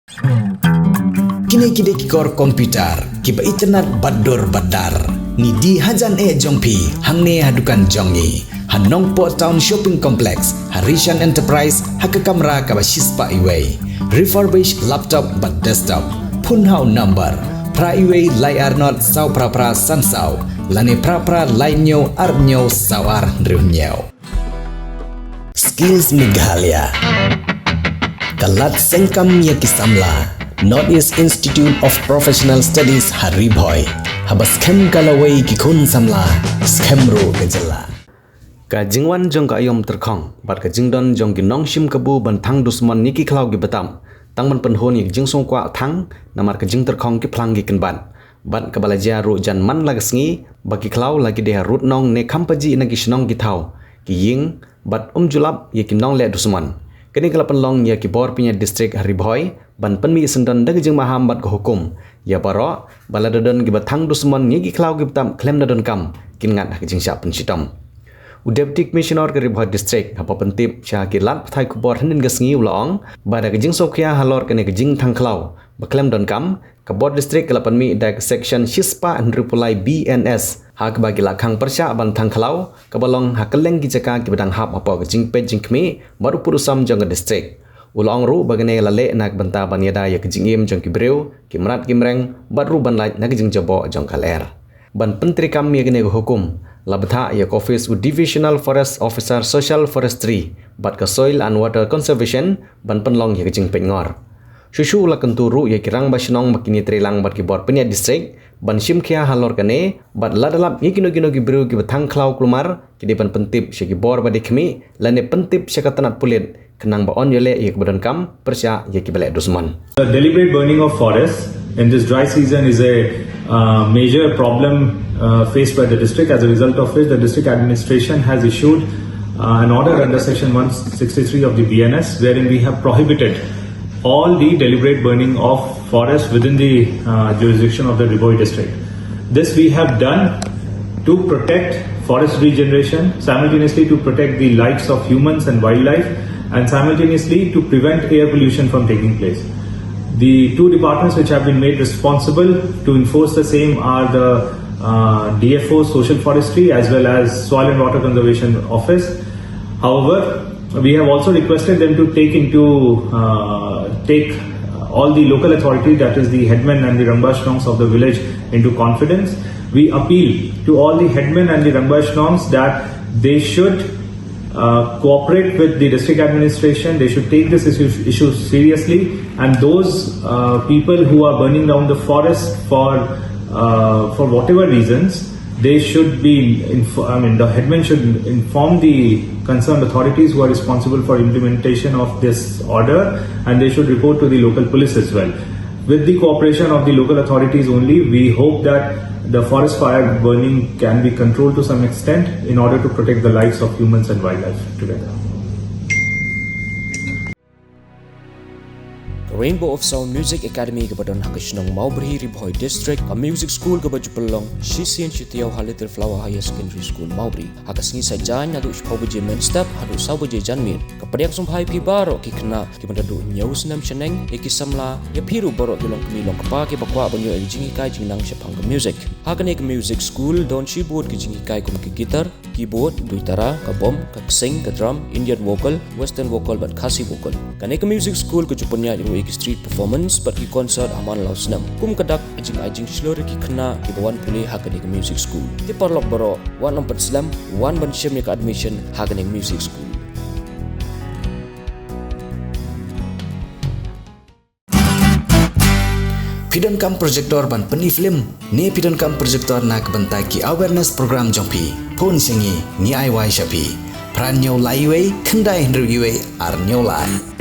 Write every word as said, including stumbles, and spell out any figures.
Kine ki dei ki kor computer kiba itynnad bad dur bad dar. Ngi die hajan eh jong phi hangne ha dukan jong ngi ha Nongpoh Town Shopping Complex, ha Rishan Enterprise, ha ka kamra kaba shispah iwei. Refurbished laptop bad desktop. Phone ha u number phra iwei lai ar not saw phra phra san saw lane phra phra lai hynñiew ar hynñiew saw ar hynriew hynñiew. Skills Meghalaya ka lad seng kam ïa ki samla. North East Institute of Professional Studies ha Ri Bhoi, haba skhem ka lawei ki khun samla, skhem ruh ka jylla. Ka jingwan jong ka aïom tyrkhong bad ka jingdon jong ki nongshim kabu ban thang dusmon ïa ki khlaw ki btap, tang ban pynhun ïa ki jingsngewkwah thang, namar ka jingtyrkhong ki phlang ki kynbat. Bad kaba la jia ruh jan man la ka sngi ba ki khlaw la ki dei ha rud nong ne kham pajih na ki shnong ki thaw, ki ïing, bad ym ju lap ïa ki nongleh dusmon. Kane ka la pynlong ïa ki bor pynïaid district ha Ri Bhoi ban pynmih syndon da ka jingmaham bad ka hukum ïa baroh ba lada don kiba thang dusmon ïa ki khlaw ki btap khlem da donkam, kin ngat ha ka jingshah pynshitom. U Deputy Commissioner ka Ri Bhoi District, haba pyntip sha ki lad pathai khubor hynnin ka sngi, u la ong ba da ka jingsngewkhia halor kane ka jingthang khlaw ba khlem donkam, ka bor district ka la pynmih da ka section shispah hynriew phew lai B N S ha kaba ki la khang pyrshah ban thang khlaw, kaba long ha kylleng ki jaka kiba dang hap hapoh ka jingpeit jingkhmih bad u pud u sam jong ka district. U la ong ruh ba kane la leh na ka bynta ban ïada ïa ka jingim jong ki briew, ki mrad ki mreng, bad ruh ban lait na ka jingjaboh jong ka lyer. Ban pyntreikam ïa kane ka hukum, la bthah ïa ka office u Divisional Forest Officer Social Forestry bad ka Soil and Water Conservation ban pynlong ïa ka jingpeitngor. Shuh shuh la kyntu ruh ïa ki rangbah shnong ba kin ïatreilang bad ki bor pynïaid district ban shim khia halor kane, bad lada lap ïa kino kino ki briew kiba thang khlaw, kulmar ki dei ban pyntip sha ki bor ba dei khmih lane pyntip sha ka tnat pulit, khnang ba yn ïoh leh ïa kiba donkam pyrshah ïa kiba leh dusmon. The deliberate burning of forests in this dry season is a uh, major problem uh, faced by the district, as a result of which the district administration has issued uh, an order under section one sixty-three of the B N S, wherein we have prohibited all the deliberate burning of forest within the uh, jurisdiction of the Ri Bhoi district. This we have done to protect forest regeneration, simultaneously to protect the lives of humans and wildlife, and simultaneously to prevent air pollution from taking place. The two departments which have been made responsible to enforce the same are the uh, D F O, Social Forestry, as well as Soil and Water Conservation Office. However, we have also requested them to take into uh, take all the local authority, that is the headmen and the Rangbah Shnongs of the village, into confidence. We appeal to all the headmen and the Rangbah Shnongs that they should uh, cooperate with the district administration. They should take this issue, issue seriously, and those uh, people who are burning down the forest for uh, for whatever reasons, they should be. Inf- I mean, the headman should inform the concerned authorities who are responsible for implementation of this order, and they should report to the local police as well. With the cooperation of the local authorities only, we hope that the forest fire burning can be controlled to some extent in order to protect the lives of humans and wildlife together. Rainbow of Sound Music Academy kaba don ha ka shnong Mawbri, Ri Bhoi District, ka music school kaba ju pynlong shisien shi taïew ha Little Flower Higher Secondary School, Mawbri. Ha ka sngi Saitjaiñ naduh shiphew baje mynstep haduh saw baje janmiet, ka pdiang sngewbha ïa phi baroh ki khynnah kiba naduh hynñiew snem shaneng, ïa ki samla, ïa phi ruh baroh ki longkmie longkpa kiba kwah ban ïoh ïa ka jinghikai jingnang shaphang ka music. Ha kane ka music school don shibun ki jinghikai kum ka guitar, keyboard, duitara, ka bom, ka ksing, ka drum, Indian vocal, western vocal bad Khasi vocal. Kane ka music school ka ju pynïaid ruh ïa ki street performance bad ki concert ha man la u snem. Kum ka dak ka jingai jingshlur ïa ki khynnah kiba wan pule ha kane ka music school. Te paralok baroh, wat nym pynslem, wan ban shim ïa ka admission ha kane ka music school. Phi donkam projector ban pyni film ne phi donkam projector na ka bynta ki awareness program jong phi? Phone sha ngi, ngi ai wai sha phi. Phra hynñiew lai wei, khyndai hynriew wei, ar hynñiew lai.